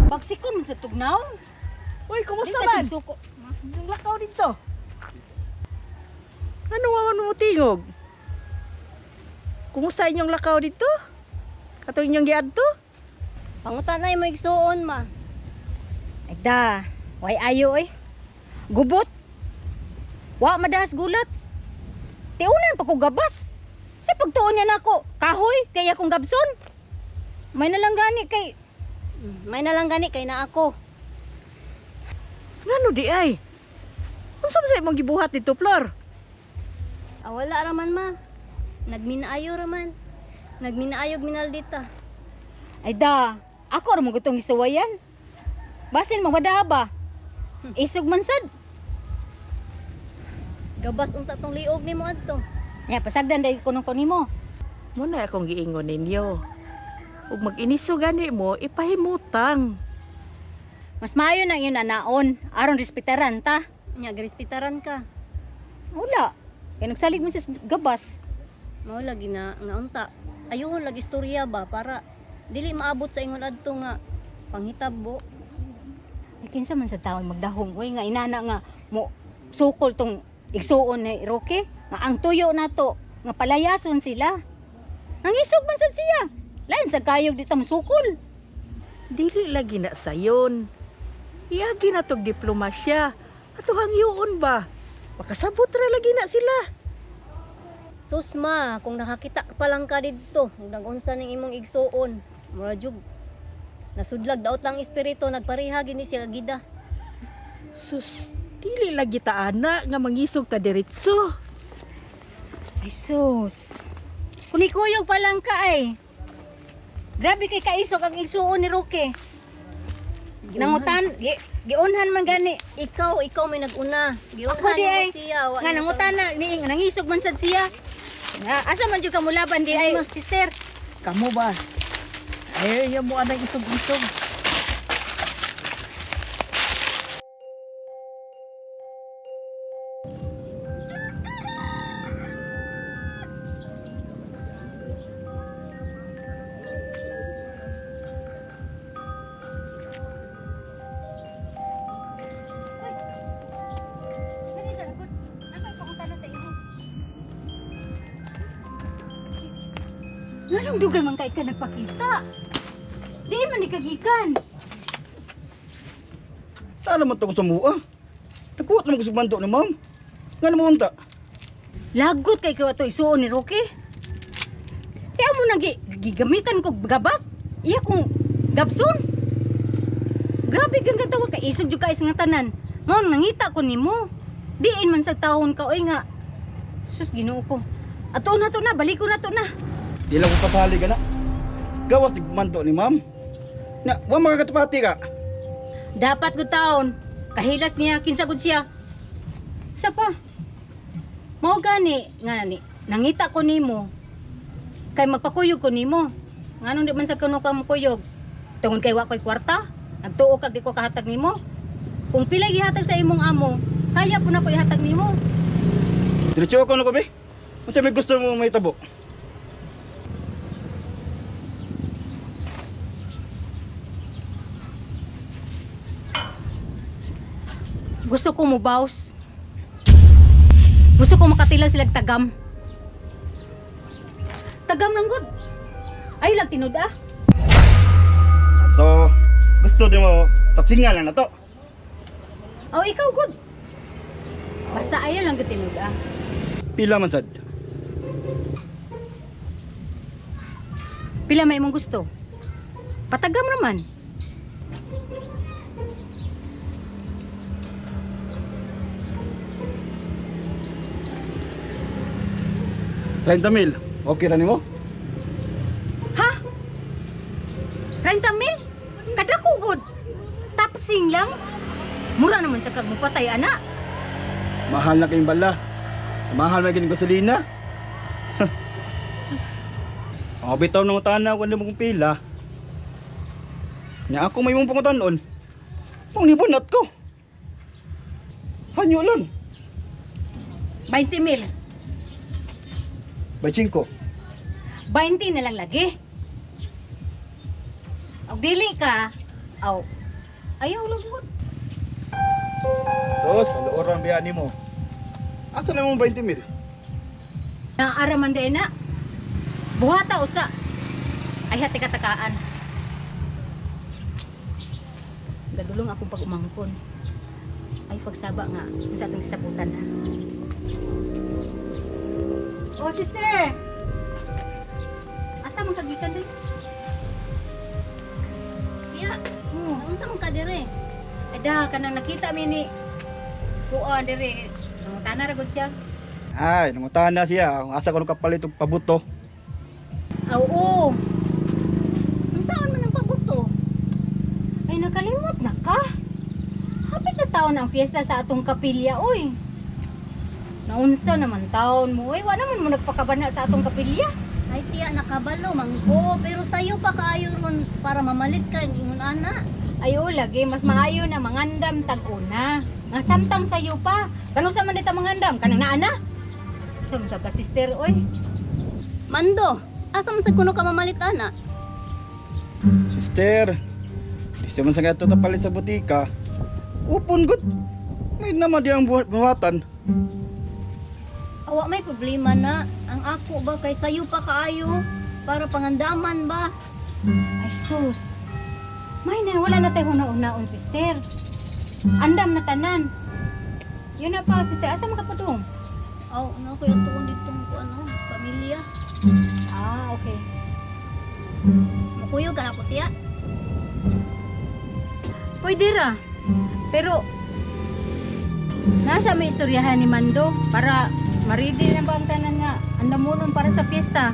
Pagsikon sa tugnaw. Uy, kumusta Di man? ka suko. Yung lakaw dito. Ano nga man mo tingog? Kumusta inyong lakaw dito? Katong inyong giadto? Pangutan na mo igsuon ma. Agda, way ayo eh. Gubot. Wa madahas gulat. Tiunan pa ko gabas. Sa pagtuon niya nako, kahoy kay akong gabson. May nalang gani kay May nalang gani kay na ako. Ngano di ay? Unsa man sa imong gibuhat dito, Flor? Ah, wala raman ma. Nagminaayo raman. Nagminaayog minaldita. Ay da, ako ra mo gutong gisuwayan. Basin magwada ba? Isog man sad. Gabas unta tong liog nimo adto. Ya pasagdan dahil kuno ko nimo. Mo na akong giingon ninyo. Ug mag-iniso gani mo, ipahimutang. Mas maayo nang yun anaon aron respetaran ta. Nya girespetaran ka. Wala. Kay nagsalig mo siya sa gabas. Mao lagi na nga unta. Ayuhon lagi istorya ba para dili maabot sa ingon adto nga panghitabo. Ay, kinsa man sa taon magdahong uy nga inana nga mo sukol tong igsuon ni Roque nga ang tuyo nato nga palayason sila. Nangisog man sad siya. Lain sa kayog di ta sukol. Dili lagi na sayon. Iagi na tog diplomasya. Ato hangyoon ba? Makasabot ra lagi na sila. Sus ma, kung nakakita ka pa lang ka didto, ug nagunsa ning imong igsuon, mura jug. Nasudlag daot lang espiritu, nagpareha gini siya gida. Sus, dili lagi ta ana nga mangisog ta diretso. Ay sus. Kunikuyog pa lang ka ay. Grabe kay kaisog ang igsuon ni Roque. Nangutan, giunhan man gani. Ikaw may naguna. Giunhan Ako di mo ay. siya. Wa Nga niya nangutan na ni nangisog man sad siya. Nga, asa man jud ka mulaban di ay sister. Kamo ba? Ay, yan mo anang isog-isog. Dali siya, good. Nako ipangutana sa imo. Nganong dugay man kay ka nagpakita? Di man ni kagikan. Tala man to ko sa mua. Nagkuhat naman ko sa bando ni ma'am. Nga naman unta. Lagot kay kawa to isuon ni Roque. Tiyan mo nang gigamitan ko gabas. Iya kong gabson. Grabe kang katawa ka isog jud ka is nga tanan. Mao nangita ko nimo. Diin man sa taon ka oy nga. Sus, Ginoo ko. Ato na to na, balik ko na to na. Di lang ko kasali ka na. Gawas ni bando ni ma'am. Na, wa makakatupati ka. Dapat ko taon. Kahilas niya, kinsa gud siya. Sa pa. Mao gani nga ni nangita ko nimo. Kay magpakuyog ko nimo. Nganong di man sa kuno ka mokuyog? Tungod kay wa ko'y kwarta, nagtuo kag di ko kahatag nimo. Kung pila gihatag sa imong amo, kaya po na ko ihatag nimo. Diretso ko na ko be. Unsa may gusto mo may tabo? Gusto ko mo baws. Gusto ko makatilaw silag tagam. Tagam lang gud. Ay lang tinud ah. So, gusto din mo tapsingan lang na to. Oh, ikaw gud. Basta ayaw lang gud tinud ah. Pila man sad. Pila may imong gusto? Patagam raman. 30 mil. Okay ra nimo? Ha? 30 mil? Kadako gud. Tapsing lang. Mura naman sa kag mupatay ana. Mahal na kayong bala. Mahal na kayong gasolina. Oh, bitaw nang tanaw kung ano mong pila. Nya ako may mong pangutanon. Mong nibunat ko. Hanyo lang. 20 mil. 25. 20 na lang lagi. Og dili ka, aw. Ayaw lang gud. Sus, kaluoran biya nimo. Asa na mong 20 mil? Naara man din na. Buhata usa. Ay hati katakaan. Gadulong akong pag-umangkon. Ay pagsaba nga sa atong gisabutan ha. Oh sister. Asa man kagikan dai? Tiya, Oh. unsa man ka dire? Ada kanang nakita mi ni kuan dire. Nangutana ra gud siya. Ay, nangutana siya. Asa ko kapalit og pabuto. Aw, oo. Unsaon man ang pabuto? Ay nakalimot na ka. Hapit na taon ang fiesta sa atong kapilya, oy. Naunsa naman taon mo, oy. Wa naman mo nagpakabana sa atong kapilya. Ay tiya, nakabalo man ko, pero sayo pa kaayo ron para mamalit ka ingon ana. Ay, oo, lagi. Mas maayo na mangandam tag-una. Nga samtang sayo pa. Kano sa man dita mangandam? Kanang naana? Sa sa pa, sister, oy. Mando, asa man sa kuno ka mamalit ana? Sister, gusto man sa gato ta palit sa butika. Upon gud. May naman diyang buhatan. Awa may problema na. Ang ako ba kay sayo pa kaayo para pangandaman ba? Ay, sus. May na, wala na tayo huna-unaon, sister. Andam na tanan. Yun na pa, sister. Asa man ka padung? Aw, ano ko yung tuon ditong ko ano, pamilya. Ah, okay. Mukuyog ka na ko tiya. Pwede ra. Pero, nasa may istoryahan ni Mando para maridi na ba ang tanan nga andamunon para sa fiesta.